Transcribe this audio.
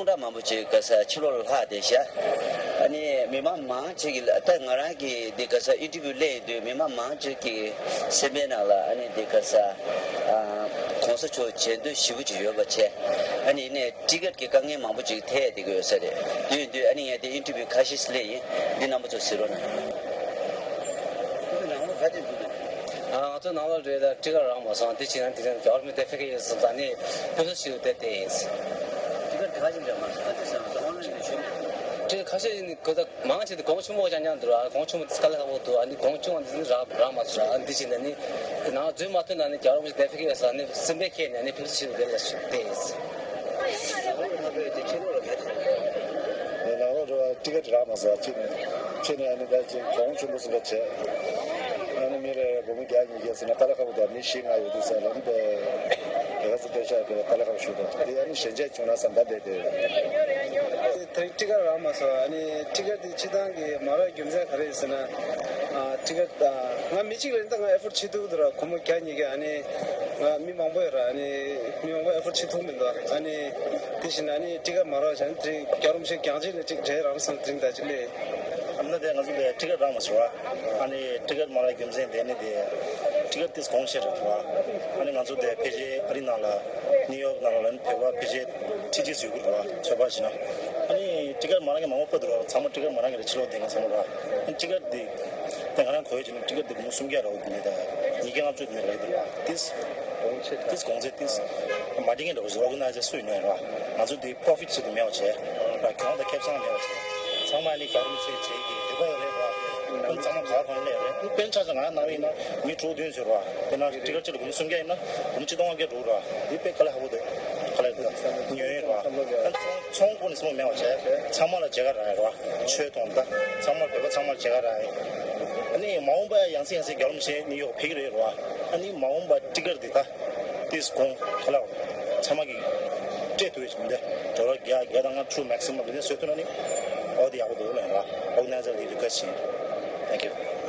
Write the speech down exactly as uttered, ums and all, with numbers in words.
འདྲ་མང་པོ་ཅིག་ག་ས་ཕྱི་ལོགས་ལ་ལྷག་བསྡད་ཤག་ཨ་ནི་མི་མང་མང་ཅིག་གིས་ད་ང་རང་གིས་འདི་ག་ས་ཨིན་ཊར་བིའུ་ལེན་ཡོང་དུས་མི་མང་མང་ཅིག་གི་སེམས་པའི་ནང་ལ་ཨ་ནི་འདི་ག་ས་ཨ་གོང་ས་མཆོག་མཇལ་འདོད་ཞེ་པོ་ཅིག་ཡོད་པ་བྱས། ཨ་ནི་ཡིན་ནའི་ཊི་ཀེ་ཊི་གི་དཀའ་ངལ་མང་པོ་ཅིག་འཕྲད་བསྡད་ཀྱི་ཡོད་ས་རེད། དེ་ཡིན་དུས་ཨ་ནི་ངས་འདི་ཨིན་ཊར་བིའུ་ཁ་ཤས་ལེན་ཡིན། འདི་རྣམ་པ་ཚོ་གཟིགས་རོགས་གནང་། ཨ། ང་ཚོ་ནང་ལོགས་རེད། ད་ཊི་ཀེ་ཊི་རག་མ་སོང་། དེ་བྱས་ན་དེ་རིང་རྒྱལ་བ་རིན་པོ་ཆེ་དེ་ཕེབས་ཀྱི་ཡོད་ཟེར། ད་ནི་ཕེབས་བསུ་ཞུ་བསྡད་དེ་ཡིན། ཊི་ཀེ་ཊི་ག་ཞིག་རག་མ་སོང་། ཨ་ཏི་ཤ་ཨོན་ལའེན་ནས་ཞུ། ཊི་ཀེ་ཊི་ཁ་ཤས་ནི་གོ་ད་མང་ཆེ་དེ་གོང་ཆེན་པོ་རྐྱང་རྐྱང་འདུག་ར། གོང་ཆེན་པོ་དེ་དཀའ་ལས་ཁག་པོ་འདུག་ཨ་ནི་གོང་ཆུང་བ་དེ་ནི་རག་རག་མ་སོང་ར། ཨ་ནི་དེ་བྱས་ན་ནི་ནང་འཛུལ་མ་ཐུབ་ན་ནི་རྒྱལ་བ་རིན་པོ་ཆེ་དེ་ཕེབས་ཀྱི་ཡོད་ཟེར། ཨ་ནི་སེམས་པའི་ཁྱེར་ནས་ཨ་ནི་ཕེབས་བསུ་ཞུ་བསྡད་ལ་ཞུ་བསྡད་ཡིན། ནང་ལོགས་རེད་བ། ཊི་ཀེ་ཊི་རག་མ་སོང་། ཕྱི་ནས་ཕྱི་ནས་ཨ་ནི་ད་ཅིག་གོང་ཆེན་པོ་ཟིན་པ་བྱས། ཨ་ནི་མི་རེ་སྒོར་མོ་བརྒྱ་ཉིས་བརྒྱ་ཟིན་ན་དཀའ་ལས་ཁག་པོ་འདུག་མི་བཞི་ལྔ་ཡོད་དུས་ཙམ་ལ་ནི་དེ་ག་ཚོད་སྟོན་ཤག་དེ་དཀའ་ལས་ཁག་པོ་ཞིག་འདུག་དེ་ཨ་ནི་ཞལ་མཇལ་བྱུང་ན་བསམ་ད་བསྡད་དེ། དེ་རིང་ཊི་ཀེ་ཊི་རག་མ་སོང་། ཨ་ནི་ཊི་ཀེ་ཊི་དེ་ཕྱི་ཐང་གི་མ་རག་རྒྱུ་མཚན་ག་རེ་ཡིན་ཟེར་ན། ཨ། ཊི་ཀེ་ཊི་ད་ང་མི་གཅིག་ལ་ཡིན་ད་ང་ཨེ་ཕོར་ཌི་བྱེད་ཐུབ་ཀྱི་འདུག་ར། སྒོར་མོ་བརྒྱ་ཉིས་བརྒྱ། ཨ་ནི་ང་མི་མང་པོ་ཡོད་ར། ཨ་ནི་མི་མང་པོ་ཨེ་ཕོར་ཌི་བྱེད་ཐུབ་མི་འདུག་ཨ་ནི་དེ་བཞིན་ཨ་ནི་ཊི་ཀེ་ཊི་མ་རག་བྱས་ནས་དེ་རིང་རྒྱལ་བ་རིན་པོ་ཆེ་རྒྱང་ཆེན་ནས་གཅིག་མཇལ་རག་བསམ། དེ་རིང་ད་ཅིག་ལས། ཨ་ནི་དེ་ང་ཚོ་དེ་ཊི་ཀེ་ཊི་རག་མ་སོང་བ། ཨ་ནི་ཊི་ཀེ་ཊི་མ་རག་རྒྱུ་མཚན་དེ་ནི་དེ་ཊི་ཀེ་ཊི་དེ་གོང་ཆེ་རེད་བ། ཨ་ནི་ང་ཚོ་དེ་ཕལ་ཆེར་ཨ་རི་ནང་ལ་ནིའུ་ཡོག་ནང་ལ་ནི་བོད་པ་ཕལ་ཆེར་ཁྲི་གཅིག་ཙམ་ཡོད་ཀྱི་རེད་བ། ཚོད་དཔག་བྱས་ན། ཨ་ནི་ཊི་ཀེ་ཊི་མ་རག་མཁན་མང་པོ་འདུག་ར། ཚང་མ་ཊི་ཀེ་ཊི་མ་རག་མཁན་རེད། ཕྱི་ལོགས་བསྡད་མཁན་ཚང་མ་ར། ཨ་ནི་ཊི་ཀེ་ཊི་དེ་དེ་ང་རང་གོ་ཡོད་ཀྱི་ནི་ཊི་ཀེ་ཊི་དེ་སྒོར་མོ་སུམ་བརྒྱ་རེད་བ། དེ་ནི་ད་ཉིས་བརྒྱ་ལྔ་བཅུ་དེ་ནི་རེད་འདུག་ར། དེ་གོང་ཚད་དེ་མ་འགྲིག་མཁན་འདྲ་བོ་ཞིག་ཨོར་ག་ནའི་ཛར་སུ་ཡིན་ནའི་ར། ང་ཚོ་དེ་པོ་རོ་ཕིཊ་ཟེར་དུ་མེད་པ་བྱས་ར། གྱོང་དང་ཁེ་བཟང་མེད་པ་བྱས། ཚང་མ་ནི་རྒྱལ་བ་རིན་པོ་ཆེ་མཇལ་གྱི་འདོད་པ་ཡོད་རེད་བ། ཨ་ནི་ཚང་མ་ག་པར་གང་སླེབས་རེད། དཔེར་ན་ཆ་བཞག་ང་ནང་བཞིན་ན་མི་དྲུག་བདུན་ཟེར་བ། དཔེར་ན་ཊི་ཀེ་ཊི་གཅིག་ལ་སྒོར་མོ་སུམ་བརྒྱ་ཡིན་ན་སྒོར་མོ་ཆིག་སྟོང་ལྔ་བརྒྱ་འགྲོ་གི་ར། དེ་དཔེ་དཀའ་ལས་ཁག་པོ་འདུག་དཀའ་ལས་འདུག་ཉོས་ཡོད་ར། ཨ་ནི་ཚོང་ཚོང་ཁོ་ནས་སོང་མེད་པ་བྱས། ཚང་མ་ལ་མཇལ་ཁ་རག་ཡོད་ར། ཆོས་དང་ད་ཚང་མ་བོད་པ་ཚང་མ་ལ་མཇལ་ཁ་རག་ཡོད། ཨ་ནི་མ་འོངས་པ་ཡང་སེ་ཡང་སེ་རྒྱལ་བ་རིན་པོ་ཆེ་ནིའུ་ཡོག་ཕེབས་ཀྱི་རེད་ར། ཨ་ནི་མ་འོངས་པ་ཊི་ཀེ་ཊི་འདི་ད་དེ་གོང་ཁ་ལག་ཚང་མ་གིས་སྤྲད་ཐུབ་ཡོད་ཀྱི་མི་འདུག་ཌོ་ལར་བརྒྱ་བརྒྱ་དང་ལྔ་བཅུ་མེག་སི་མམ་དེ་ནས་བཟོ་ཐུབ་ན་ནི་ཨོ་དེ་ཡག་པོ་འདུག་ལབ་ཡིན་ར། ཨོར་ག་ནའི་ཛར་གྱིས་རི་ཀུ་ཨེ་སི་ཊི་བྱས་ཡིན། Thank you.